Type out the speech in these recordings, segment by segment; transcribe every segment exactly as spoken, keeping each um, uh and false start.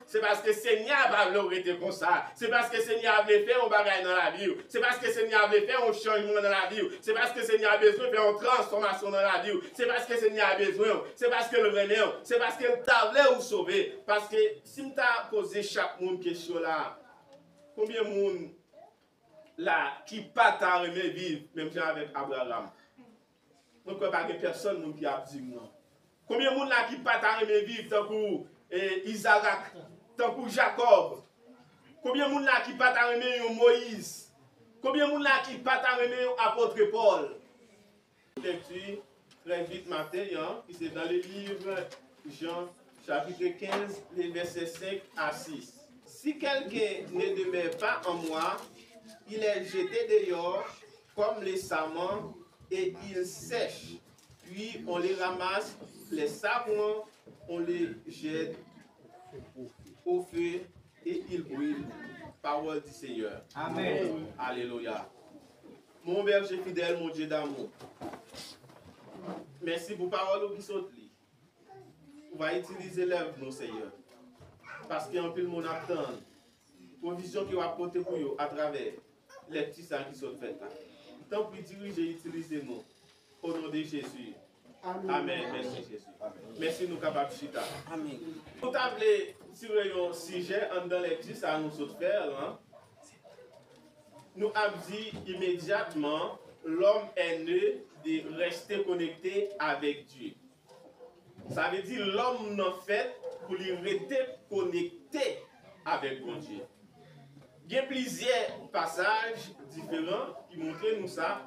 Se paske Senyè a pa vle w rete konsa. Se paske Senyè a vle fè yon bagay nan lavi w. Se paske Senyè a vle fè yon chanjman nan lavi w. Se paske Senyè a bezwen fè yon transfòmasyon nan lavi w. Se paske Senyè a bezwen w. Se paske l renmen w. Se paske l ta vle w sove. Paske si m ta poze chak moun kesyon la, konbyen moun la ki pa ta renmen viv menm jan avèk Abraram? Mwen kwè pa gen pèsonn moun ki ap di m non. Konbyen moun la ki pa ta renmen viv tankou, eh, Izarak, tankou Jakòb? Konbyen moun la ki pa ta renmen yon Moyiz? Konbyen moun la ki pa ta renmen yon apot Pòl? Lèkti trè vit maten an, ki se dans le livre Jean, chapitre quinze, les versets cinq à six. Si quelqu'un ne demeure pas en moi, il est jeté dehors comme le sarment et il sèche. Puis on le ramasse, les savants, on le jette au feu et il brûle. Parole du Seigneur. Amen. Alléluia. Mon berger fidèle, mon Dieu d'amour. Mèsi pou pawòl ou ki sot li. Ou va itilize lèv nou, Senyè. Paske anpil moun ap tann pwovizyon ke w ap pote pou yo atravè lèkti sa ki sot fèt la. Tanpri dirije, itilize nou. O non de Jezi. Amèn. Mèsi, Jezi. Mèsi, nou kapab chita. Amèn. Nou ta vle tire yon sijè anndan lèkti sa nou sot fè lan. Nou ap di imedyatman, l'homme est né de rester connecté avec Dieu. Sa vle di lòm nan fèt pou li rete konekte avèk Bondye. Gen plizyè pasaj diferan ki montre nou sa,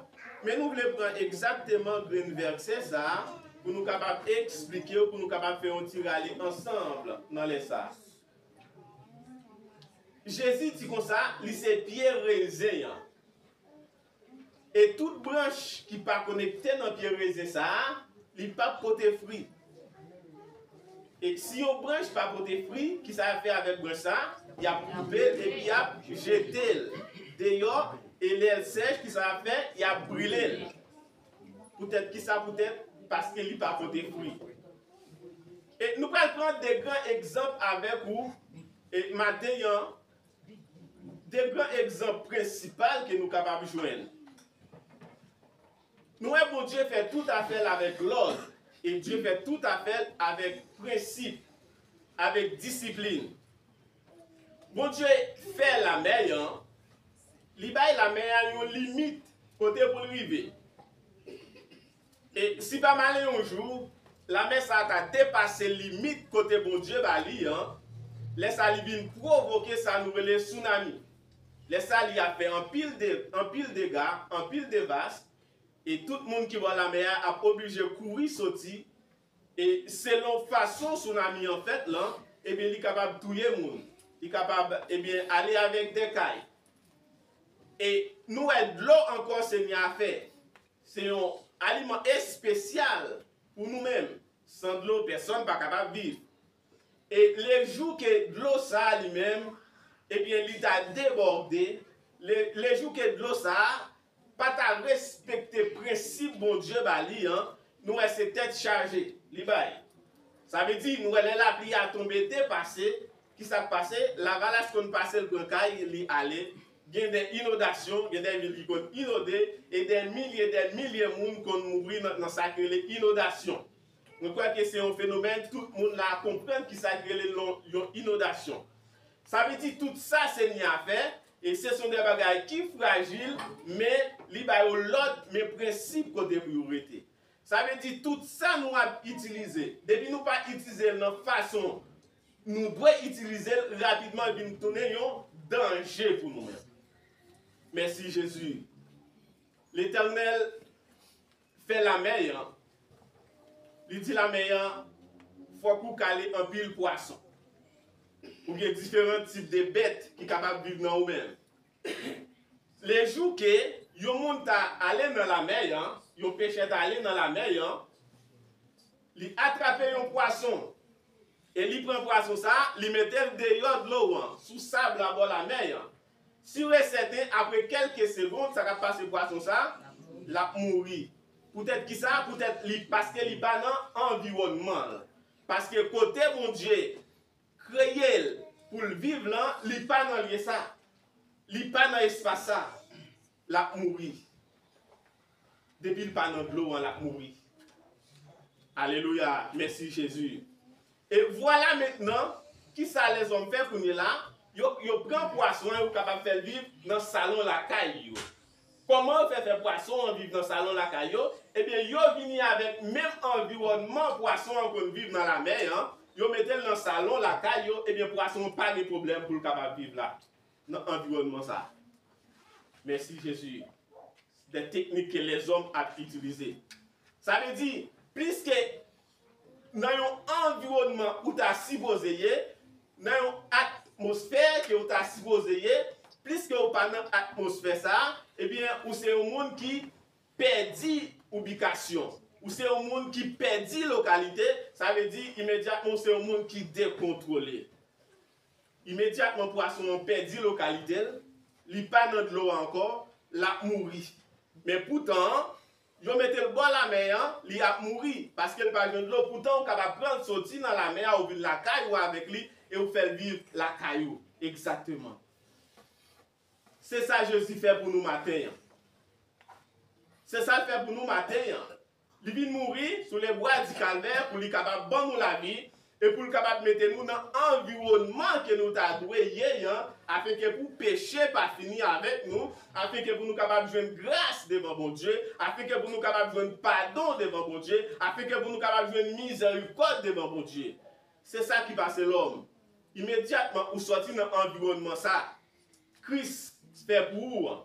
men nou vle pran egzakteman grenn vèsè sa a pou nou kapab eksplike yo, pou nou kapab fè yon ti rale ansanm nan lè sa a. Jezi di konsa, li se pye rezen an. E tout branch ki pa konekte nan pye rezen sa a, li p ap pote fwi. E si yon branch pa pote fwi, ki sa y ap fè avèk branch sa a? Y ap koupe l epi y ap jete l deyò, e lè l sèch, ki sa y ap fè? Y ap brile l. Poutèt ki sa? Poutèt paske li pa pote fwi. E nou pral pran de gran egzanp avèk ou, e maten an, de gran egzanp prensipal ke nou kapab jwenn. Nou wè Bondye fè tout afè l avèk lòd, e Dye fè tout afè l avèk prensip, avèk disiplin. Bondye fè lamè an, li bay lamè a yon limit kote pou l rive. E si pa male yon jou, lamè sa a ta depase limit kote Bondye ba li an, lè sa li vin pwovoke sa nou rele sounami. Lè sa li ap fè anpil de, anpil dega, anpil devas, e tout moun ki bò lamè a ap oblije kouri soti, e selon fason sounami an fèt lan, ebyen li kapab touye moun, li kapab, ebyen, ale avèk de kay. E nou wè dlo ankò Senyè a fè. Se yon aliman espesyal pou nou menm. San dlo, pèsonn pa kapab viv. E lejou ke dlo sa a li menm, ebyen, li ta debòde, le, lejou ke dlo sa a pa ta respekte prensip Bondye ba li an, nou wè se tèt chaje li bay. Sa vle di, nou wè lè lapli a tonbe depase, ki sa k pase? Lavalas konn pase l pran kay li ale. Gen de inondasyon, gen de vil ki konn inonde, e de milye, de milye moun konn mouri nan, nan sa ki rele inondasyon. Mwen kwè ke se yon fenomèn, tout moun la konprann ki sa ki rele yon, yon inondasyon. Sa vle di tout sa Senyè a fè, e se son de bagay ki frajil, men li ba yo lòd, men prensip kote pou yo rete. Sa vle di tout sa nou ap itilize, depi nou pa itilize l nan fason nou dwe itilize l, rapidman vin tounen yon danje pou nou menm. Mèsi Jezi. Letènèl fè lamè an, li di lamè an, fòk ou kale anpil pwason. Ou gen diferan tip de bèt ki kapab viv nan ou menm. Lejou ke yon moun ta ale nan lamè an, yon pechè ta ale nan lamè an, li atrape yon pwason, e li pran pwason sa a, li mete l deyò dlo an, sou sab la bò lamè an. Sûr et certain, apre kèlke segonn, sa k ap pase pwason sa a, l ap mouri. Poutèt ki sa? Poutèt li, paske li pa nan anviwònman l. Paske kote Bondye kreye l, viv lan, li pa nan lye sa. Li pa nan espas sa. L ap mouri. Depi l pa nan dlo an, l ap mouri. Alelouya. Mèsi, Jezi. E vwala mentnan, kisa lèzòm fè kounye la? Yo, yo pran pwason an, yo kapab fè l viv nan salon lakay yo. Kòman yo fè fè pwason an viv nan salon lakay yo? Ebyen, yo vini avèk menm anviwònman pwason an konn viv nan lamè an. Yo mete l nan salon lakay yo, ebyen, pwason an pa gen pwoblèm pou l kapab viv la, nan anviwònman sa. Mèsi, Jezi. De teknik ke lèzòm ap itilize. Sa vle di, pliske nan yon anviwònman ou ta sipoze ye, nan yon atmosfè ke ou ta sipoze ye, pliske ou pa nan atmosfè sa, ebyen, ou se yon moun ki pèdi ibikasyon. Ou se yon moun ki pèdi lokalite, sa vle di, imedyatman, ou se yon moun ki dekontwole. Imedyatman pwason an pèdi lokalite l, li pa nan dlo a ankò, l ap mouri. Men poutan, yo mete l bò lamè an, li ap mouri, paske l pa jwenn dlo. Poutan, ou kapab pran l soti nan lamè a, ou vin lakay ou avèk li, e ou fè l viv lakay ou. Egzakteman. Se sa Jezi fè pou nou maten an. Se sa l fè pou nou maten an. Li vin mouri sou lebwa di Kalvè pou li kapab ban nou lavi e pou l kapab mete nou nan anviwònman ke nou ta dwe ye an, afenke pou peche pa fini avèk nou, afenke pou nou kapab jwenn gras devan Bondye, afenke pou nou kapab jwenn padon devan Bondye, afenke pou nou kapab jwenn mizèrikòd devan Bondye. Se sa ki pase lòm. Imedyatman ou sòti nan anviwònman sa Kris fè pou ou an,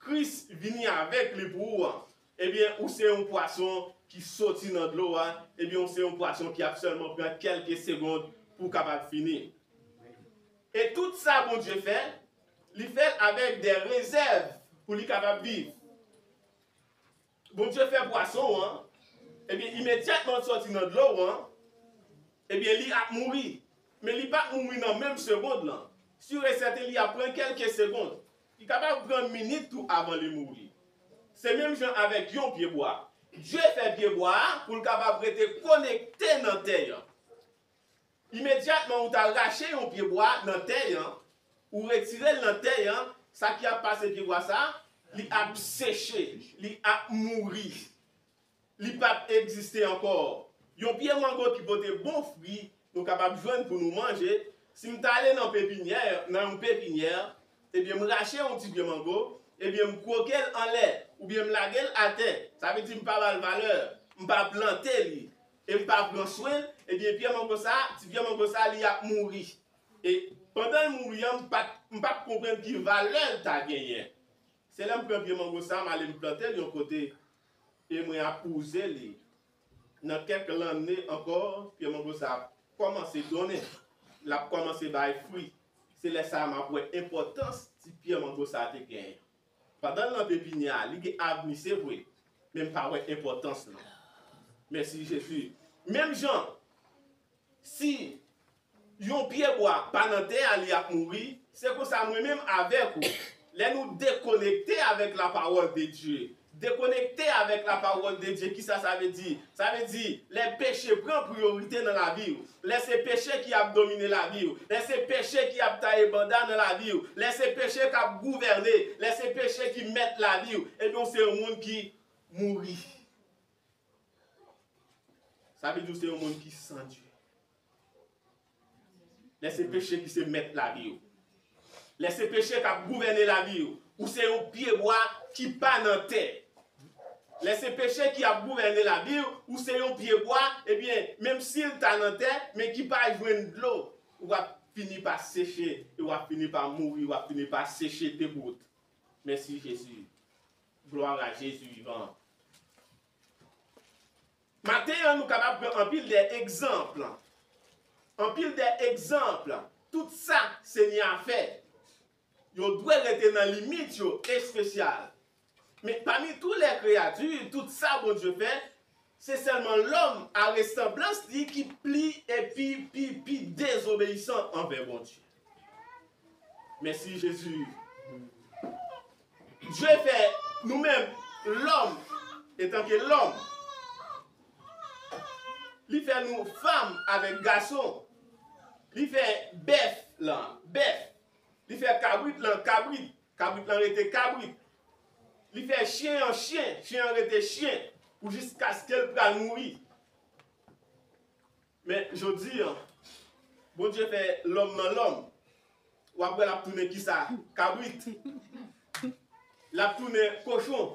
Kris vini avèk li pou ou an, ebyen, ou se yon pwason ki soti nan dlo a, ebyen, ou se yon pwason ki ap sèlman pran kèlke segonn pou w kapab fini. E tout sa Bondye fè, li fè l avèk de rezèv pou li kapab viv. Bondye fè pwason an, ebyen, imedyatman l sòti nan dlo an, ebyen, li ap mouri. Men li p ap mouri nan menm segonn lan. Sur e sèten, li ap pran kèlke segonn. Li kapab pran minit tou avan li mouri. Se menm jan avèk yon pyebwa. Dye fè pyebwa a pou l kapab rete konekte nan tè an. Imedyatman ou ta rache yon pyebwa nan tè an, ou retire l nan tè an, sa ki ap pase pyebwa sa, li ap seche, li ap mouri. Li p ap egziste ankò. Yon pye mango ki pote bon fwi, nou kapab jwenn pou nou manje. Si m ta ale nan pepinyè, nan yon pepinyè, ebyen, m rache yon ti pye mango, ebyen, m kwoke l anlè, oubyen m lage l atè. Sa vle di m pa ba l valè, m pa plante li, e m pa pran swen l, ebyen, pye mango sa, ti pye mango sa, li ap mouri. E pandan l mouri an, m pa t, m p ap konprann ki valè l ta genyen. Se lè m pran pye mango sa, m ale m plante l yon kote, e mwen ap wouze li. Nan kèk lanne ankò, pye mango sa ap kòmanse donnen. L ap kòmanse bay fwi. Se lè sa a m ap wè enpòtans ti pye mango sa a te genyen. Pandan l nan pepinyè a, li gen avni, se vre, men m pa wè enpòtans lan. Mèsi, Jezi. Menm jan, si yon pyebwa pa nan tè a, li ap mouri, se konsa mwen menm avèk ou. Lè nou dekonekte avèk la parole de Dieu, dekonekte avèk la parole de Dieu, kisa sa vle di? Sa vle di, lè peche pran priyorite nan lavi w, lè se peche ki ap domine lavi w, lè se peche ki ap taye banda nan lavi w, lè se peche k ap gouvène, lè se peche ki mèt lavi w, ebyen, w se yon moun ki mouri. Sa vle di w se yon moun ki san Dye. Lè se peche ki se mèt lavi w. Lè se peche k ap gouvène lavi w. Ou se yon pyebwa ki pa nan tè. Lè se peche ki ap gouvène lavi w, ou se yon pyebwa, ebyen, menm si l ta nan tè, men ki pa jwenn dlo, w ap fini pa seche, e w ap fini pa mouri, w ap fini pa seche debout. Mèsi, Jezi. Glwa a Jezi vivan. Maten an, nou kapab pran anpil de egzanp. Anpil de egzanp. Tout sa Senyè a fè, yo dwe rete nan limit yo espesyal. Men pami tout lè kreyati, tout sa Bondye fè, se sèlman lòm a resanblans li ki pli epi pi, pi dezobeyisan anvè Bondye. Mèsi, Jezi. Dye fè nou menm, lòm, etanke lòm. Li fè nou fanm avèk gason. Li fè bèf lan, kabrit, kabrit lan rete kabrit. Li fè chen an chen, chen an rete chen, pou jiskaske l pral mouri. Men jodi a, Bondye fè lòm nan lòm. W ap wè l ap tounen kisa? Kabrit. L ap tounen kochon.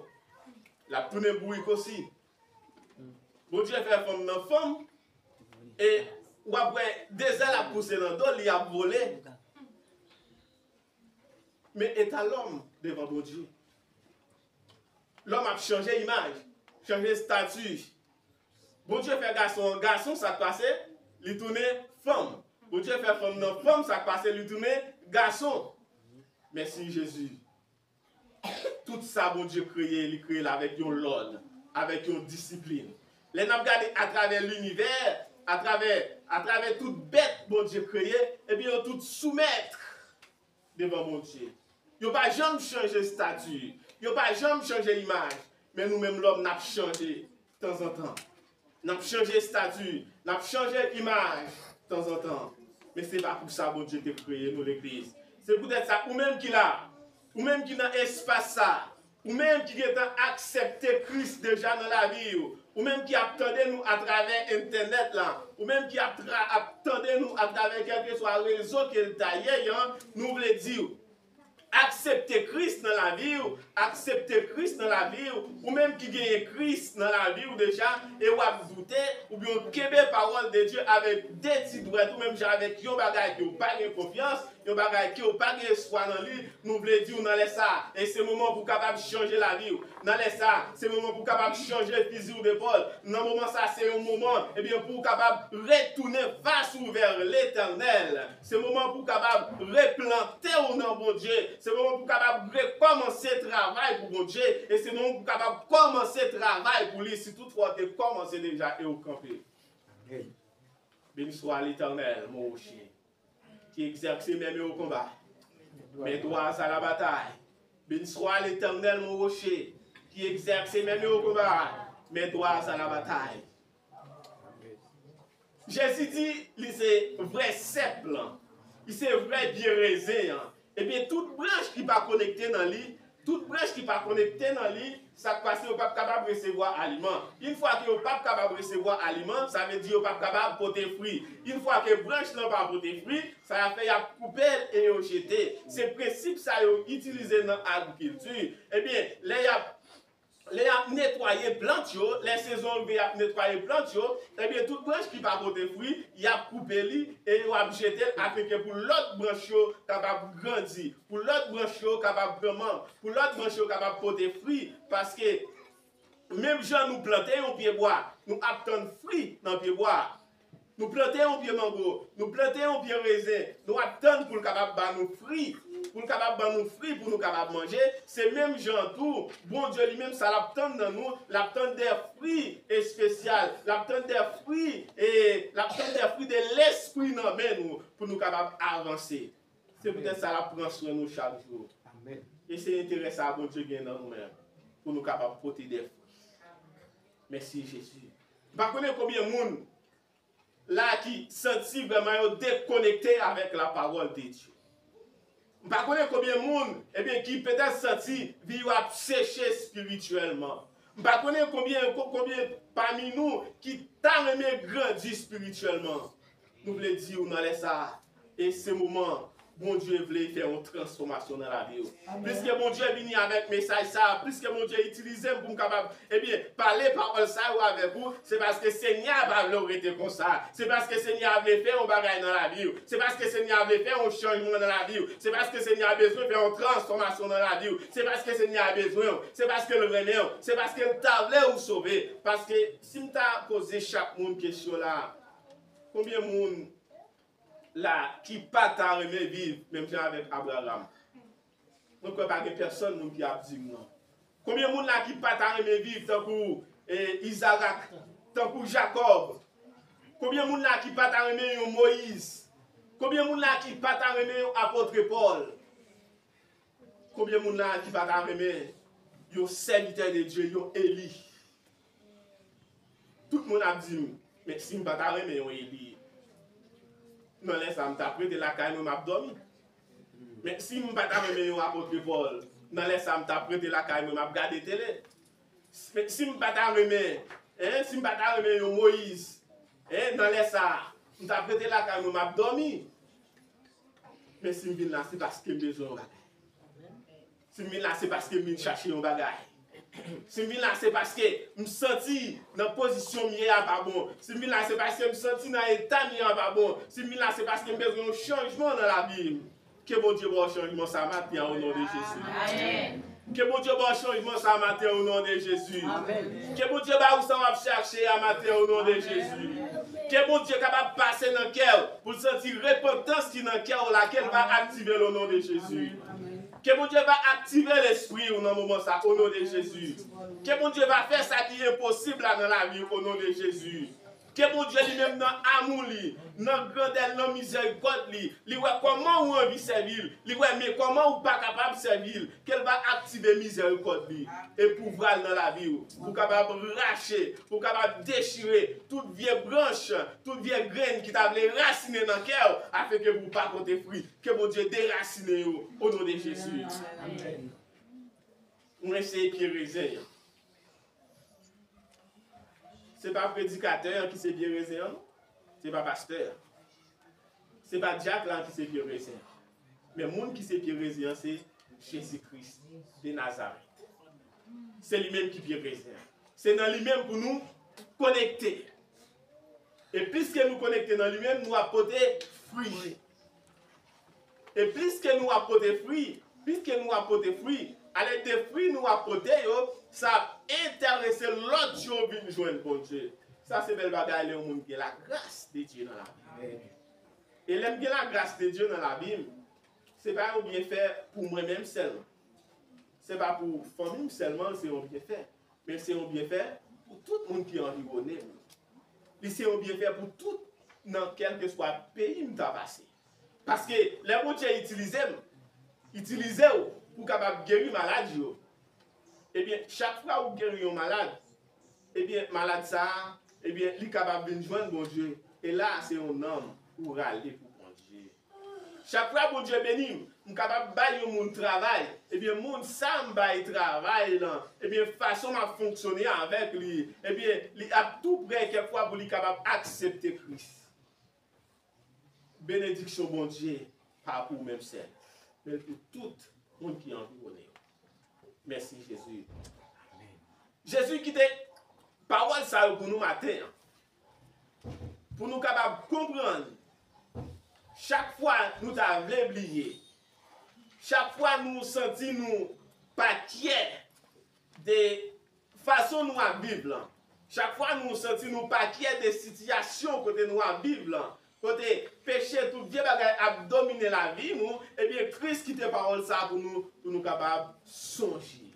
L ap tounen bourik osi. Bondye fè fanm nan fanm. E w ap wè de zèl ap pouse nan do li, ap vole. Men eta lòm devan Bondye. Lòm ap chanje imaj, chanje estati. Bondye fè gason an gason, sa k pase? Li tounen fanm. Bondye fè fanm nan fanm, sa k pase? Li tounen gason. Mèsi Jezi. Tout sa Bondye kreye, li kreye l avèk yon lòd, avèk yon disiplin. Lè n ap gade atravè linivè, atravè, atravè tout bèt Bondye kreye, ebyen yo tout soumèt devan Bondye. Yo pa janm chanje estati, yo pa janm chanje imaj, men nou menm lòm n ap chanje tanzantan. N ap chanje estati, n ap chanje imaj tanzantan. Men se pa pou sa Bondye te kreye nou, legliz. Se poutèt sa, ou menm ki la, ou menm ki nan espas sa, ou menm ki gentan aksepte Kris deja nan lavi w, ou menm ki ap tande nou atravè entènèt la, ou menm ki ap, tra- ap tande nou atravè kèlkeswa rezo ke l ta ye an, nou vle di w, aksepte Kris nan lavi w, aksepte Kris nan lavi w, ou menm ki genyen Kris nan lavi w deja, e w ap doute, oubyen w kenbe pawòl de Dye avèk de ti dwèt, ou menm jan avèk yon bagay ke w pa gen konfyans, yon bagay ke w pa gen espwa nan li, nou vle di w nan lè sa, e se moman pou w kapab chanje lavi w. Nan lè sa, se moman pou w kapab chanje fizi w depòl. Nan moman sa, se yon moman, ebyen, pou w kapab retounen fas ou vè Letènèl. Se moman pou w kapab replante w nan Bondye. Se moman pou w kapab rekòmanse travay pou Bondye. E se moman pou w kapab kòmanse travay pou li, si toutfwa w te kòmanse deja e w kanpe. Béni soit l'Éternel, mon rocher, qui exerce mes mains au combat, mes doigts à la bataille. Béni soit l'Éternel, mon rocher, qui exerce mes mains au combat, mes doigts à la bataille. Jezi di, li se vrè sèp lan, li se vrè pye rezen an. Ebyen, tout branch ki pa konekte nan li, tout branch ki pa konekte nan li, sa k pase, yo p ap kapab resevwa aliman. Yon fwa ke yo p ap kapab resevwa aliman, sa vle di yo p ap kapab pote fwi. Yon fwa ke branch lan pa pote fwi, sa y ap fè, y ap koupe l e yo jete. Se prensip sa yo itilize nan agrikilti. Ebyen, lè y ap, lè y ap netwaye plant yo, lè sezon rive y ap netwaye plant yo, ebyen, tout branch ki pa pote fwi, y ap koupe li e yo ap jete l afenke pou lòt branch yo kapab grandi, pou lòt branch yo kapab pran manm, pou lòt branch yo kapab pote fwi, paske menm jan nou plante yon pyebwa, nou ap tann fwi nan pyebwa a. Nou plante yon pye mango, nou plante yon pye rezen, nou ap tann pou l kapab ba nou fwi, pou l kapab ban nou fwi pou nou kapab manje. Se menm jan tou, Bondye li menm, sa l ap tann nan nou, l ap tann de fwi espesyal, l ap tann de fwi, e l ap tann de fwi de lespri nan men nou pou nou kapab avanse. Se poutèt sa l ap pran swen nou chak jou. E se enterè sa Bondye gen nan nou menm, pou nou kapab pote de fwi. Mèsi Jezi. M pa konnen konbyen moun la ki santi vrèman yo dekonekte avèk la parole de Dieu. M pa konnen konbyen moun, ebyen, ki petèt santi vi yo ap seche espirityèlman. M pa konnen konbyen, ko- konbyen pami nou ki ta renmen grandi espirityèlman. Nou vle di w nan lè sa a, e se moman Bondye vle fè yon transfòmasyon nan lavi w. Piske Bondye vini avèk mesaj sa a, piske Bondye itilize m pou m kapab, ebyen, pale pawòl sa yo avèk ou, se paske Senyè a pa vle w rete konsa. Se paske Senyè a vle fè yon bagay nan lavi w. Se paske Senyè a vle fè yon chanjman nan lavi w. Se paske Senyè a bezwen fè yon transfòmasyon nan lavi w. Se paske Senyè a bezwen w. Se paske l renmen w. Se paske l ta vle ou sove. Paske si m ta poze chak moun kesyon la, konbyen moun la ki pa ta renmen viv menm jan avèk Abraram? Mwen kwè pa gen pèsonn moun ki ap di m non. Konbyen moun la ki pa ta renmen viv tankou, eh, Izarak, tankou Jakòb? Konbyen moun la ki pa ta renmen yon Moyiz? Konbyen moun la ki pa ta renmen yon apot Pòl? Konbyen moun la ki pa ta renmen yon sèvitè de Dye, yon Eli? Tout moun ap di m, men si m pa ta renmen yon Eli, nan lè sa a, m t ap rete lakay mwen, m ap dòmi. Men si m pa ta renmen yon apot Pòl, nan lè sa a m t ap rete lakay mwen, m ap gade tele. Men si m pa ta renmen, en, si m pa ta renmen yon Moyiz, en, nan lè sa a, m t ap rete lakay mwen, m ap dòmi. Men si m vin la, se paske m bezwen yon bagay. Si m vin la, se paske m vin chache yon bagay. Si m vin la, se paske m santi nan pozisyon m ye a pa bon. Si m vin la, se paske m santi nan eta m ye a pa bon. Si m vin la, se paske m bezwen yon chanjman nan lavi m. Ke Bondye ba w chanjman sa maten an, o non de Jezi. Amèn. Ke Bondye ba w chanjman sa maten an, o non de Jezi. Amèn. Ke Bondye ba ou sa w ap chache a maten an, o non de Jezi. Ke Bondye kapab pase nan kè w pou l santi repantans ki nan kè w la, ke l va aktive l, o non de Jezi. Ke Bondye va aktive lespri w nan moman sa, o non de Jezi. Ke Bondye va fè sa ki enposib la nan lavi w, o non de Jezi. Ke Bondye li menm nan amou li, nan grandè l, nan mizèrikòd li, li wè kòman ou anvi sèvi l, li wè men kòman ou pa kapab sèvi l, ke l va aktive mizèrikòd li e pouvwa l nan lavi w, pou w kapab rache, pou w kapab dechire tout vye branch, tout vye grenn ki ta vle rasinen nan kè w, afenke pou w pa pote fwi. Ke Bondye derasinen yo, o non de Jezi. Amèn. Mwen se pye rezen an. Se pa predikatè an ki se pye rezen an, non. Se pa pastè an. Se pa dyak la ki se pye rezen an. Men moun ki se pye rezen an, se Jezi Kris de Nazarèt. Se li menm ki pye rezen an. Se nan li menm pou nou konekte. E plis ke nou konekte nan li menm, nou ap pote fwi. E plis ke nou ap pote fwi, plis ke nou ap pote fwi, alèd de fwi nou ap pote yo, sa ap enterese lòt yo vin jwenn Bondye. Sa se bèl bagay lè yon moun gen lagras de Dye nan lavi l. E lè m gen lagras de Dye nan lavi m, se pa yon byenfè pou mwen menm sèlman. Se pa pou fanmi m sèlman, se yon byenfè. Men se yon byenfè pou tout moun ki anviwone m. Li se yon byenfè pou tout nan kèlkeswa peyi m ta pase. Paske lè Bondye itilize m, itilize w pou w kapab geri maladi yo. Ebyen, chak fwa ou geri yon malad, ebyen, malad sa a, ebyen, li kapab vin jwenn Bondye. E la, se yon nanm ou rale pou Bondye. Chak fwa Bondye beni m, m kapab bay yon moun travay, ebyen, moun sa m bay travay lan, ebyen, fason m ap fonksyone avèk li, ebyen, li ap tou prè kèk fwa pou li kapab aksepte Kris. Benediksyon Bondye pa pou ou menm sèl, men pou tout moun ki anviwone w. Mèsi, Jezi. Jezi kite pawòl sa yo pou nou maten an. Pou nou kapab konprann, chak fwa nou ta vle bliye, chak fwa nou santi nou pa kyè de fason nou ap viv lan, chak fwa nou santi nou pa kyè de sitiyasyon kote nou ap viv lan, kote peche, tout vye bagay ap domine lavi nou, ebyen, Kris kite pawòl sa a pou nou, pou nou kapab sonje.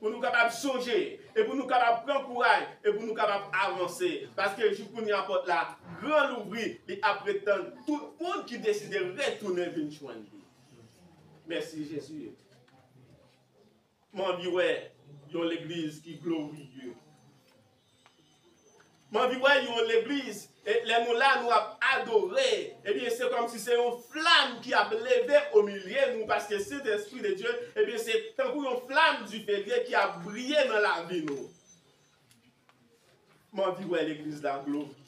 Pou nou kapab sonje, e pou nou kapab pran kouraj, e pou nou kapab avanse. Paske jou kounye a pòt la gran louvri, li ap ret tann tout moun ki deside retounen vin jwenn li. Mèsi, Jezi. M anvi wè yon legliz ki gloriye. M anvi wè yon legliz, e lè nou la, nou ap adore, ebyen, se kòmsi se yon flam ki ap leve o milye nou, paske Sentespri de Dye, ebyen, se tankou yon flam dife de Dye ki ap briye nan lavi nou. M anvi wè legliz la gloriye.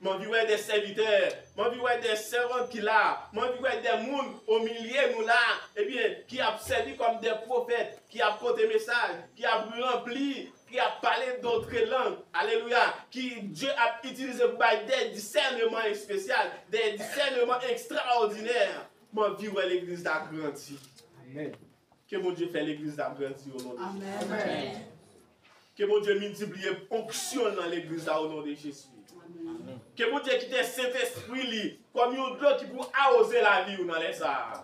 M anvi wè de sèvitè, m anvi wè de sèvant ki la, m anvi wè de moun o milye nou la, ebyen, ki ap sèvi kòm de pwofèt, ki ap pote mesaj, ki ap ranpli, ki ap pale dotre lang, alelouya, ki Dye ap itilize pou bay de disèneman espesyal, de disèneman ekstraòdinè. M anvi wè legliz la grandi. Amèn. Ke Bondye fè legliz la grandi o non de Jezi. Amèn. Ke Bondye miltipliye onksyon l nan legliz la o non de Jezi. Amèn. Ke Bondye kite Sentespri li kòm yon dlo ki pou awoze lavi w nan lè sa a.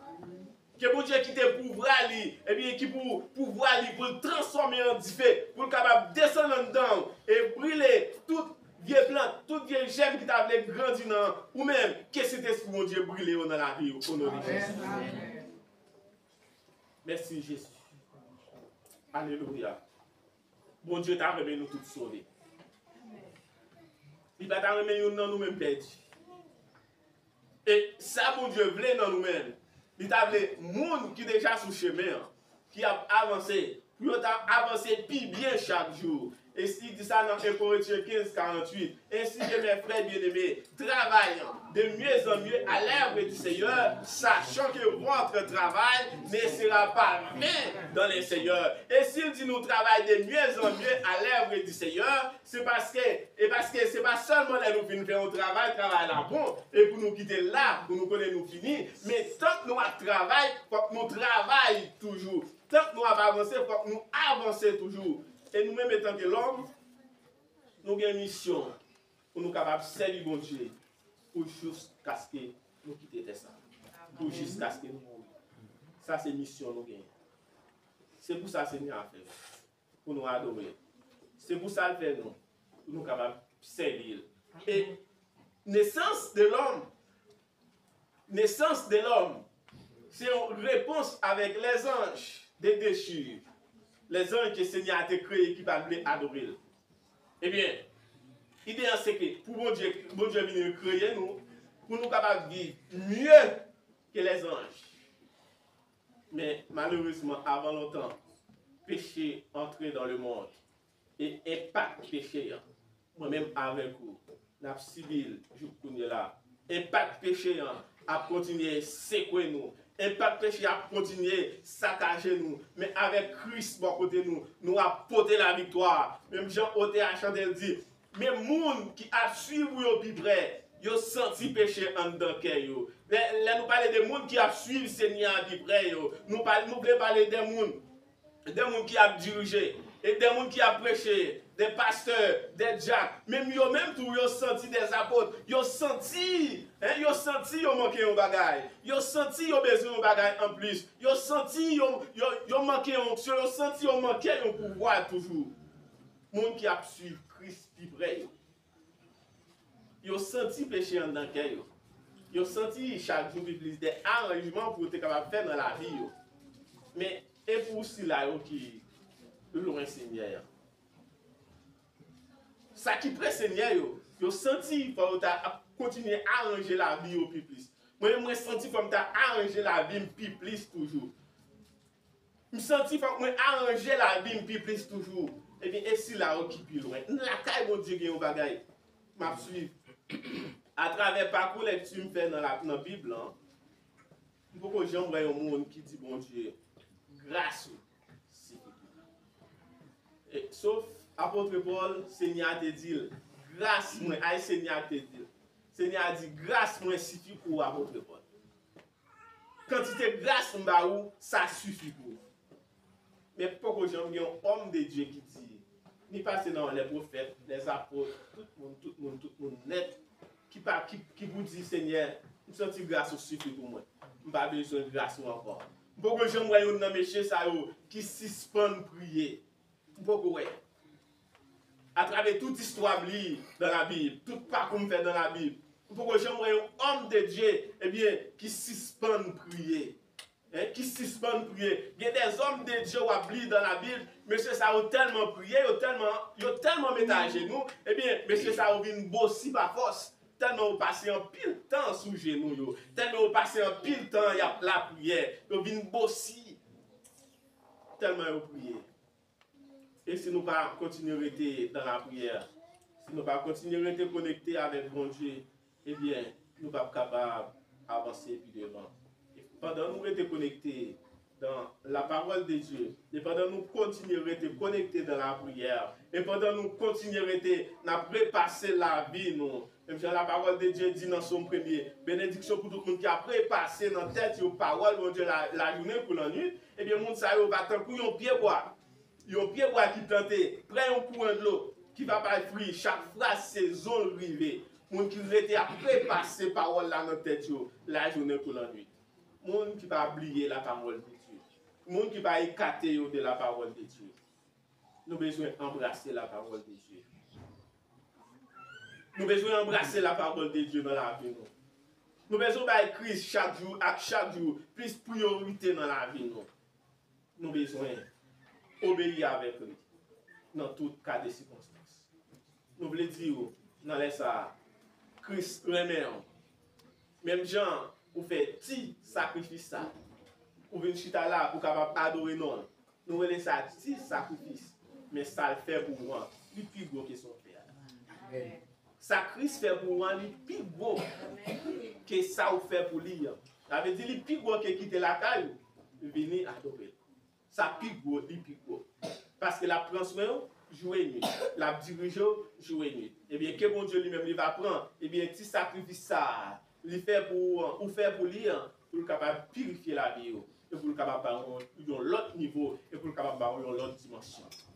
Ke Bondye kite pouvwa li, ebyen, ki pou pouvwa li pou l transfòme an dife, pou l kapab desann anndan w e brile tout vye plant, tout vye jèm ki ta vle grandi nan ou menm, ke Sentespri Bondye brile yo nan lavi w o non de Jezi. Amèn. Mèsi, Jezi. Alelouya. Bondye ta renmen nou tout sove. Li pa ta renmen youn nan nou menm pèdi. E Sa Bondye vle nan nou menm. Li ta vle moun ki deja sou chemen an, ki ap avanse, pou yo ta avanse pi byen chak jou. E si li di sa nan en Korentyen kenz, karanntuit, Ainsi que mes frères bien-aimés, travaillons de mieux en mieux à l'œuvre du Seigneur, sachant que votre travail ne sera pas vain dans le Seigneur. E si l di nou travay de mieux en mieux à l'œuvre du Seigneur, se paske, e paske se pa sèlman lè nou fin fè yon travay, travay la bon, e pou nou kite l la, pou nou konnen nou fini, men tank nou ap travay, fòk nou travay toujou. Tank nou ap avanse, fòk nou avanse toujou. E nou menm, etanke lòm, nou gen misyon pou nou kapab sèvi Bondye pou jiskaske nou kite tè sa. Pou jiskaske nou mouri. Sa se misyon nou gen. Se pou sa Senyè a fè nou, pou nou adore l. Se pou sa l fè nou, pou nou kapab sèvi l. E nesans de lòm, nesans de lòm, se yon repons avèk lèzanj de dechi, lèzanj ke Senyè a te kreye ki pa t vle adore l. Ebyen, ide a se ke pou Bondye, Bondye vin rekreye nou, pou nou kapab viv mye ke lèzanj. Men malerezman, avan lontan, peche antre dans le monde. E enpak peche an, mwen menm avèk ou, n ap sibi l jouk kounye la. Enpak peche an ap kontinye sekwe nou. Enpak peche ap kontinye sakaje nou. Men avèk Kris bò kote nou, nou ap pote laviktwa. Menm jan otè a chante, l di, men moun ki ap swiv ou yo pi prè, yo santi peche anndan kè yo. Lè, lè nou pale de moun ki ap swiv Senyè a pi prè yo, nou pa, nou vle pale de moun, de moun ki ap dirije, e de moun ki ap preche, de pastè, de dyak, menm yo menm tou, yo santi, de apot, yo santi, en, yo santi yo manke yon bagay, yo santi yo bezwen yon bagay anplis, yo santi yo, yo, yo manke yon onksyon, yo santi yo manke yon pouvwa toujou. Moun ki ap swiv Kris pi prè yo. Yo santi peche anndan kè yo. Yo santi chak jou pi plis de aranjman pou yo te kapab fè nan lavi yo. Men, e pou sila yo ki lwen Senyè a? Sa ki pre Senyè yo, yo santi fò yo ta ap kontinye aranje lavi yo pi plis. Mwen menm, mwen santi fò m ta aranje lavi m pi plis toujou. M santi fòk mwen aranje lavi m pi plis toujou. Ebyen, e sila yo ki pi lwen? N lakay Bondye gen yon bagay m ap swiv. Atravè pakou lekti m fè nan la, nan Bib lan, m poko janm wè yon moun ki di Bondye, gras ou sifi pou mwen. E, sof apot Pòl, Senyè a te di l, gras mwen, ay Senyè a te di l. Senyè a di, gras mwen sifi pou ou, apot Pòl. Kantite gras m ba ou, sa sifi pou ou. Men poko janm gen yon òm de Dye ki di, ni pase nan lè pwofèt, lè apot, tout moun, tout moun, tout moun nèt, ki pa, ki, ki pou di, Senyè, m santi gras ou sifi pou mwen. M pa bezwen gras ou ankò. M poko janm wè youn nan mesye sa yo ki sispann priye. M poko wè. Atravè tout istwa m li nan Labib, tout pakou m fè nan Labib, m poko janm wè yon òm de Dye, ebyen, ki sispann priye. Hein, ki sispann priye. Gen dèzòm de Dye w ap li nan Labib, mesye sa yo tèlman priye, yo tèlman, yo tèlman met ajenou, ebyen, mesye sa yo vin bosi pa fòs. Tèlman yo pase anpil tan sou jenou yo, tèlman yo pase anpil tan y ap lapriyè, yo vin bosi. Tèlman yo priye. E si nou pa kontinye rete nan lapriyè, si nou pa kontinye rete konekte avèk Bondye, ebyen, nou p ap kapab avanse pi devan. E pandan nou rete konekte dans la parole de Dieu, e pandan nou kontinye rete konekte dans la prière, e pandan nou kontinye rete, n ap repase lavi nou, menm jan la parole de Dieu di nan Sòm premye, benediksyon pou tout moun ki ap repase nan tèt yo pawòl Bondye la, lajounen kou lannwit, ebyen, moun sa yo va tankou yon pyebwa. Yon pyebwa ki plante prè yon kouran dlo, ki va bay fwi chak fwa sezon l rive. Moun ki rete ap repase pawòl la nan tèt yo, lajounen kou lannwit. Moun ki pa bliye la parole de Dieu. Moun ki pa ekate yo de la parole de Dieu. Nou bezwen anbrase la parole de Dieu. Nou bezwen anbrase la parole de Dieu nan lavi nou. Nou bezwen bay Kris chak jou ak chak jou plis priyorite nan lavi nou. Nou bezwen obeyi avèk li nan tout ka de sikonstans. Nou vle di w, nan lè sa a, Kris renmen w. Menm jan ou fè ti sakrifis sa. Ou vin chita la pou kapab adore non l. Nou rele sa ti sakrifis. Men sa l fè pou ou an, li pi gwo ke sa w fè a. Sa Kris fè pou ou an, li pi gwo ke sa w fè pou li an. Sa vle di li pi gwo ke kite lakay ou, vini adore l. Sa pi gwo, li pi gwo. Paske l ap pran swen w jou e nwit. L ap dirije w jou e nwit. Ebyen, ke Bondye li menm li va pran, ebyen, ti sakrifis sa a, li fè pou ou an, ou fè pou li an, pou l kapab pirifye lavi w, e pou l kapab ba w yon, yon lòt nivo, e pou l kapab ba w yon lòt dimansyon.